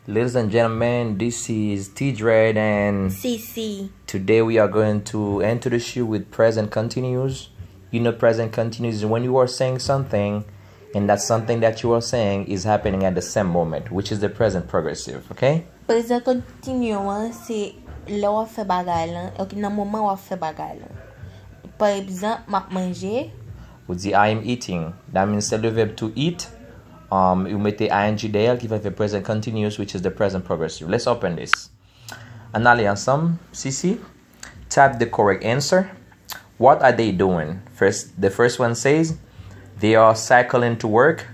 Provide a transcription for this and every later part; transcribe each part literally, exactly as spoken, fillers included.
Ladies and gentlemen, this is T Dread, and C C. Today we are going to introduce you with present continuous. You know, present continuous is when you are saying something, and that something that you are saying is happening at the same moment, which is the present progressive, okay? Prezan kontinye an se lè w ap fè bagay lan, ok, nan moman w ap fè bagay lan. Pa egzanp, m ap manje. Ou di I am eating. That means se le verb to eat. Um, ou mete I N G dèyè l ki fè fè present continuous, which is the present progressive. Let's open this. Ann ale ansanm, C C. Type the correct answer. What are they doing? First, the first one says, they are cycling to work.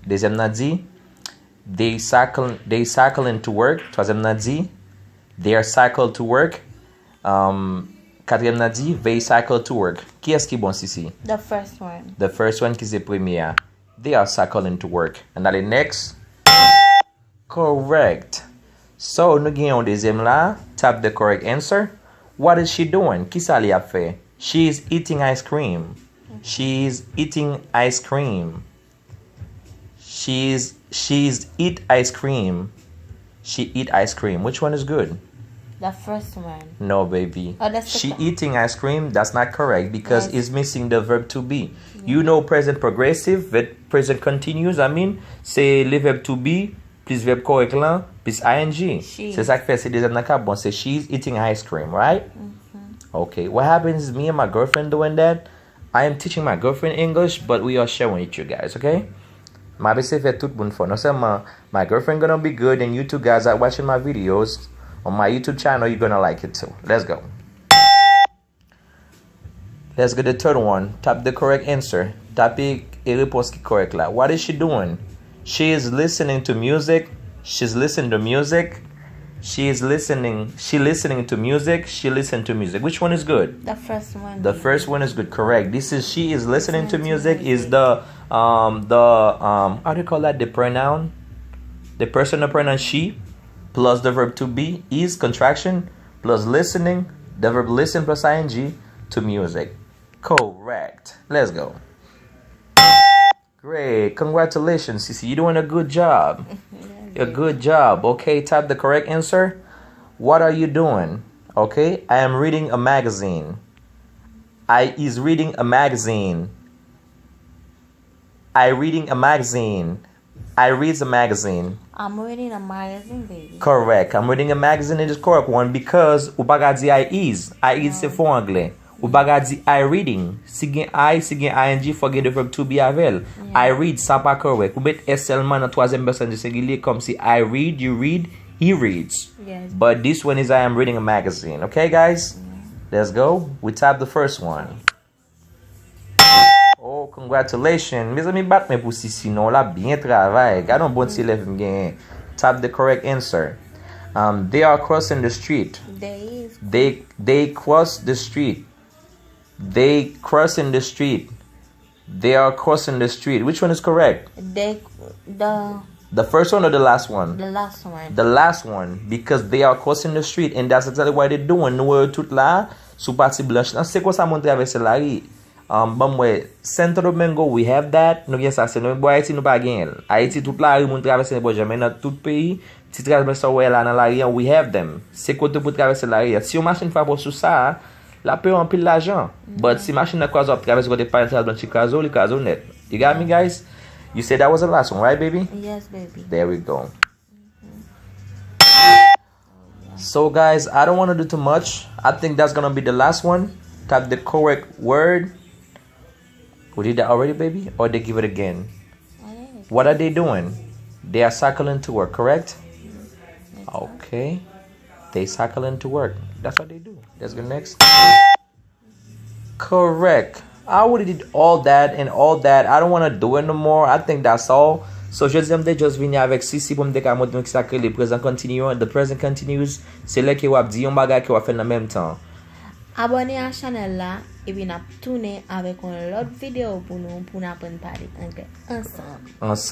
Dezyèm nan di, they cycle, they cycling to work. Twazyèm nan di, they are cycle to work. Um, katriyèm nan di, they cycle to work. Kiyès ki bon, C C? The first one. The first one ki se premye a. They are cycling to work. Ann ale next. Correct. So, nou gen yon dezyèm la. Type the correct answer. What is she doing? Kisa li ap fè? She is eating ice cream. She is eating ice cream. She is, she is eat ice cream. She eat ice cream. Which one is good? The first one. No, baby. Oh, that's the She co- eating ice cream. That's not correct because Yes. It's missing the verb to be. You know present progressive, ve- present continuous, I mean, se le verb to be plus verb correct lan, plus I N G. She. Se sa k fè se dezyèm nan k ap bon, se she is eating ice cream, right? Okay, what happens is me and my girlfriend doing that. I am teaching my girlfriend English, but we are sharing with you guys, okay? M ap eseye fè tout moun fò. Non sèlman my girlfriend gonna be good and you two guys are watching my videos on my YouTube channel, you're gonna like it too. Let's go. Let's get the third one. Type the correct answer. Tape e repons ki kòrèk la. What is she doing? She is listening to music. She's listening to music. She is listening. She listening to music. She listen to music. Which one is good? The first one. The first one is good, correct. This is she is listening to music is the um the um how do you call that, the pronoun? The personal pronoun she plus the verb to be is contraction plus listening, the verb listen plus I N G to music. Correct. Let's go. Great. Congratulations, C C. You're doing a good job. A good job. Okay, type the correct answer. What are you doing? Okay, I am reading a magazine. I is reading a magazine. I reading a magazine. I reads a magazine. I'm reading a magazine, baby. Correct. I'm reading a magazine is correct one because ou pa ka di I is. I is se fo anglè. Ou pa ka di I reading. Si gen I, si gen I N G, fò gen de verb to be avè l. I read, sa pa kòrèk. Ou met S sèlman nan twazyèm pèsòn di sengilye, kòmsi I read, you read, he reads. Yes. But this one is I am reading a magazine. Okay, guys? Let's go. We type the first one. Oh, congratulations. Mezanmi, bat men pou C C non, l ap byen travay. Gade yon bon ti elèv m genyen. Type the correct answer. Um, they are crossing the street. They is They they cross the street. They crossing the street. They are crossing the street. Which one is correct? They the The first one or the last one? The last one. The last one, because they are crossing the street and that's exactly what they doing. Nou wè yo tout la sou pati blanch lan. Se konsa moun travèse lari. Um, ban m wè, Santo Domingo, we have that. Nou gen sa, Santo Domingo. Bò Ayiti, nou pa genyen l. Ayiti, tout lari moun travèse nenpòt jan, men nan tout peyi, ti travèse sa w wè la nan lari an, we have them. Se kote pou travèse lari an. Si yon machin frape w sou sa, l ap peye w anpil lajan. But si machin nan kwaze w ap travèse kote pa yon tras blanch ki kraze w, li kraze w nèt. You got me, guys? You said that was the last one, right, baby? Yes, baby. There we go. So, guys, I don't want to do too much. I think that's gonna be the last one. Type the correct word. We did that already, baby? Or they give it again? What are they doing? They are cycling to work, correct? Okay. They cycling to work. That's what they do. Let's go next. Correct. I already did all that and all that. I don't want to do it no more. I think that's all. So, jodi a m te just vini avèk C C pou m te ka montre nou kisa k rele present continuous. The present continuous, se lè ke w ap di yon bagay ke w ap fè nan menm tan. Abòne a chanèl la, epi n ap tounen avèk yon lòt videyo pou nou, pou n aprann pale anglè ansanm.